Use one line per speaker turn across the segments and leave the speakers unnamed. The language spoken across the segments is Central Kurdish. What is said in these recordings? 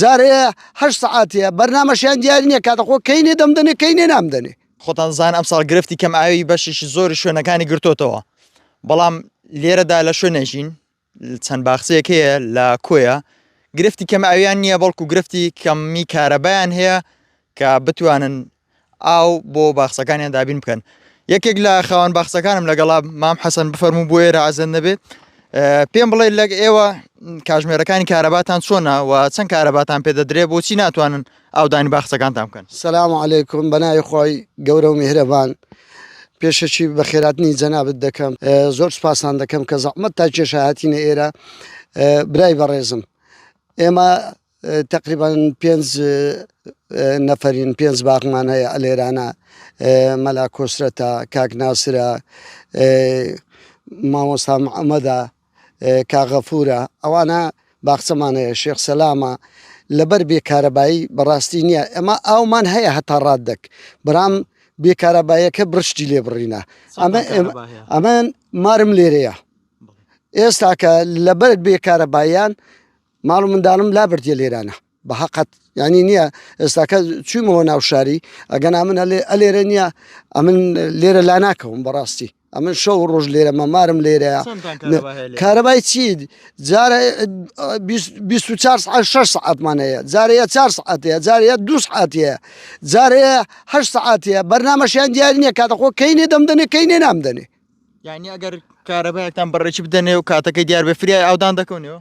جارێ هەشت سەعاتیە بەرنامەشیان دیاری نییە کاتەخۆ کەینێ دەمدەنێ کەینێ نامدەنێ.
خۆتان زان ئەمساڵ گرفتی کەم ئاوی بەشێکی زۆری شوێنەکانی گرتۆتەوە بەڵام لێرەدا لە شوێنێکین چەند باخچەیەک هەیە لە کۆیە گرفتی کەم ئاویان نییە بەڵکو گرفتی کەمی کارەبایان هەیە کە بتوانن ئاو بۆ باخچەکانیان دابین بکەن یەکێک لە خاوەن باخچەکانم لەگەڵا مام حەسەن بفەرموو بۆ ئێرە ئازن نەبێت پێم بڵێ لەگ ئێوە کاژمێرەکانی کارەباتان چۆنە و چەند کارەباتان پێدەدرێ بۆچی ناتوانن ئاودانی باخچەکانتان بکەن
سلام علیکم بەناوی خوای گەورە و میهرەبان پێشەکی بەخێراتنی جەنابت دەکەم زۆر سوپاستان دەکەم کە زەحمەت تا کێشە هاتینە ئێرە برای بەڕێزم ئێمە تقریبان پێنج نەفەرین پێنج باغمان هەیە ئەلێرانە مەلا کۆسرەتە کاک ناسرە مامۆستا محەممەدە کاک غەفورە ئەوانە باخچەمان هەیە شێخ سەلامە لەبەر بێ کارەبایی بەڕاستی نییە ئەمە ئاومان هەیە هەتا ڕاددەک برام بێ کارەبایەکە بڕشتی لێ بڕینە ئەمە ئەمە مارم لێرەیە ئێستاکە لەبەر بێ کارەباییان ماڵ و منداڵم لابردیە لێرانە بە هەقەت یانی نییە ئێستاکە چوومەوە ناو شاری ئەگەنا من ئەلێرە نییە ئەمن لێرە لا ناکەوم بەڕاستی ئەمن شەو ڕۆژ لێرە مەمارم لێرەیە کارەبای چی جارە 24 سعات 6 سعاتمان هەیە جارەیە 4 سعاتەیە جارەیە دو سعاتەیە جارەیە 8 سعاتەیە بەرنامەشیان دیار نییە کاتەخۆ کەینێ دەمدەنێ کەینێ نامدەنێ
یعنی ئەگەر کارەبایەکتان بەڕێکی بدەنێ و کاتەکەی دیار بێ فریای ئاودان دەکەونەوە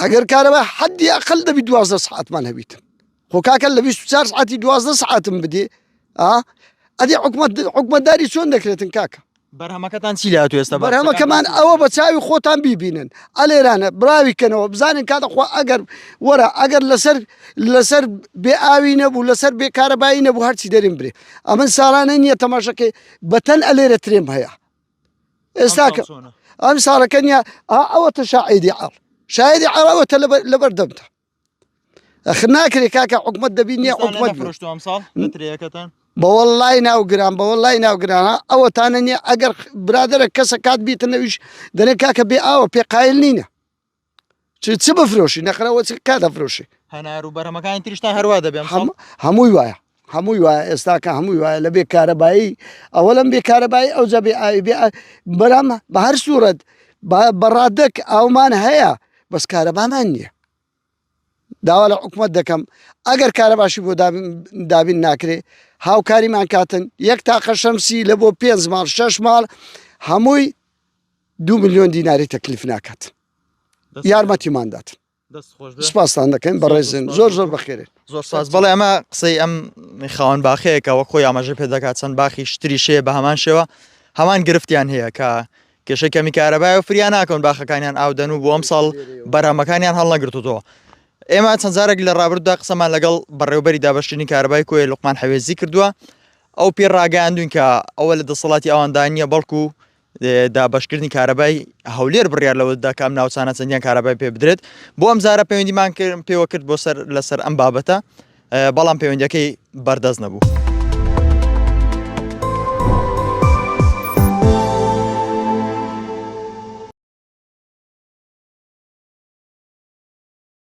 ئەگەر کارەبا حەدی ئەقل دەبی دوازدە سعاتمان هەبیتن خۆ کاکە لە 24 سعاتی دوازدە سعاتم بدێ ئا ئەدی حکومەت حکومەتداری چۆن دەکرێتن کاکە
بەرهەمەکەتان چی لاتو ئێستا
بەرهەمەکەمان ئەوە بە چاوی خۆتان بیبینن ئەلێرانە براوی کەنەوە بزانن کاتە خوا ئەگەر وەرە ئەگەر لەسەر لەسەر بێ ئاوی نەبوو لەسەر بێ کارەبایی نەبوو هەرچی دەریم برێ ئەمن ساڵانە نییە تەماشەکەی بەتەن ئەلێرە ترێم هەیە ئێستا ئەم ساڵەکە نیە ئەوە تە شاعیدی عاڵ شاعیدی عاڵەوە تە لەبەر دەمتە ئەخر ناکرێ کاکە حکومت دەبی نییە حکومت بەوەڵای ناوگران بەوەڵای ناوگرانە ئەوەتانە نییە ئەگەر برادرە کەسە کات بیتنەویش دەێ کاکە بێ ئاوە پێ قایل نینە چ چ بفرۆشی نەخرەوە چ کا دەفرۆشی
هەنار و بەرهەمەکانی تریشتان هەروا دەبێ ئەمساڵ؟
هەمووی وایە هەمووی وایە ئێستاکە هەمووی وایە لە بێ کارەبایی ئەوە لەم بێ کارەبایی ئەو جا بێ ئاوی بێ بەرام بە هەر سوورەت بە ڕادەک ئاومان هەیە بەس کارەبامان نییە داوا لە حکومت دەکەم ئەگەر کارەباشی بۆ دابین ناکرێ هاوکاریمان کاتن یەک تاقە شەمسی لە بۆ پێنج ماڵ شەش ماڵ هەمووی دو میلیۆن دیناری تەکلیف ناکات یارمەتیمان دات سپاستان دەکەین بەڕێزن زۆر زۆر بەخێرێن
زۆر ساز بەڵێ ئەمە قسەی ئەم خاوەن باخەیە کە وەک خۆی ئاماژە پێ دەکات چەند باخی شتری شەیە بە هەمان شێوە هەمان گرفتیان هەیە کە کێشەی کەمی کارەبای و فریا ناکەون باخەکانیان ئاودەن و بۆ ئەم ساڵ بەرهەمەکانیان هەڵنەگرتوتەوە ئێمە چەند جارێک لە ڕابردوودا قسەمان لەگەڵ بەڕێوبەری دابەشکردنی کارەبای کۆیە لوقمان حەوێزی کردووە ئەو پێ ڕاگەیاندوین کە ئەوە لە دەسەڵاتی ئەواندا نییە بەڵکو دابەشکردنی کارەبای هەولێر بڕیار لەوە دا کە ئەم ناوچانە چەندیان کارەبای پێ بدرێت بۆ ئەم جارە پەیوەندیمان پێوە کرد بۆ سەر لەسەر ئەم بابەتە بەڵام پەیوەندەکەی بەردەست نەبوو.